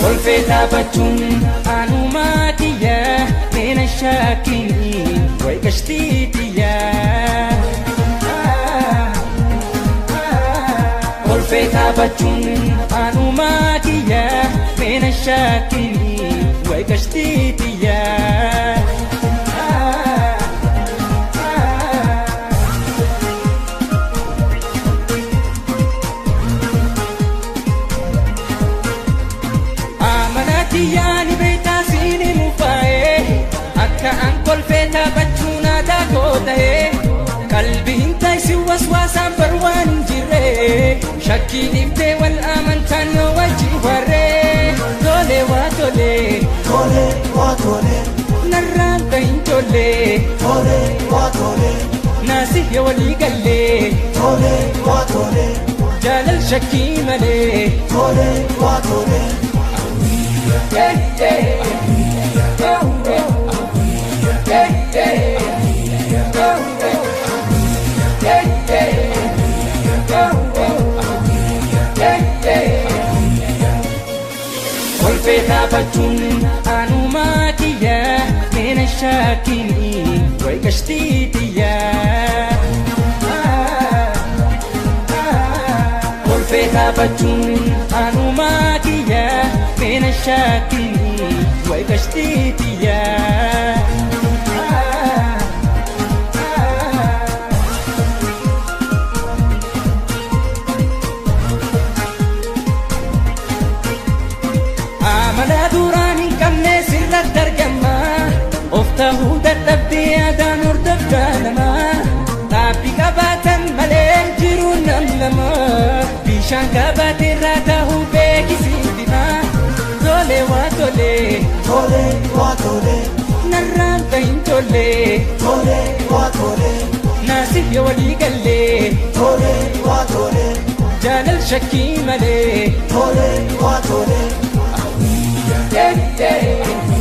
Kolfee taphachuun anumaa kiyya meena shaakini way qashtii tiyya. Kolfee taphachuun anumaa kiyya meena shaakini way qashtii tiyya. Yaani beektaa siini mufaa'ee akka an kolfee taphachuu naataa koo ta'ee qalbii hin taasisu waswaasaan barwaan hin jirre shakkii dhiiftee wal amantaan yoo wajji warree tolee waa tolee Tolee waa tolee narraan ta'in tolee tolee waa tolee naasif yoo walii gallee tolee waa tolee jaalal shakkii malee. Tolee waa tolee. Hey, hey, oh, oh. Hey, hey, oh, oh. Hey, hey, oh, oh. Hey, hey. Kolfee taphachuun anumaa kiyya meena shaakini way qashtii tiyya. Kolfee taphachuun anumaa kiyya meena shaakini way qashtii tiyya. Amala duraan hin qabne sirratti argama. Of ta'uu dadhabdee yaadaan hordoftaa namaa. Dhaabbii qabaatan malee jiruun nam lama. Bishaan qabaatee irraa ta'uu beekisiifima. Tolee waa tolee Tolee waa tolee narraan ta'in tolee tolee waa tolee naasif yoo walii gallee tolee waa tolee jaalal shakkii malee. Tolee waa tolee. Hey, hey.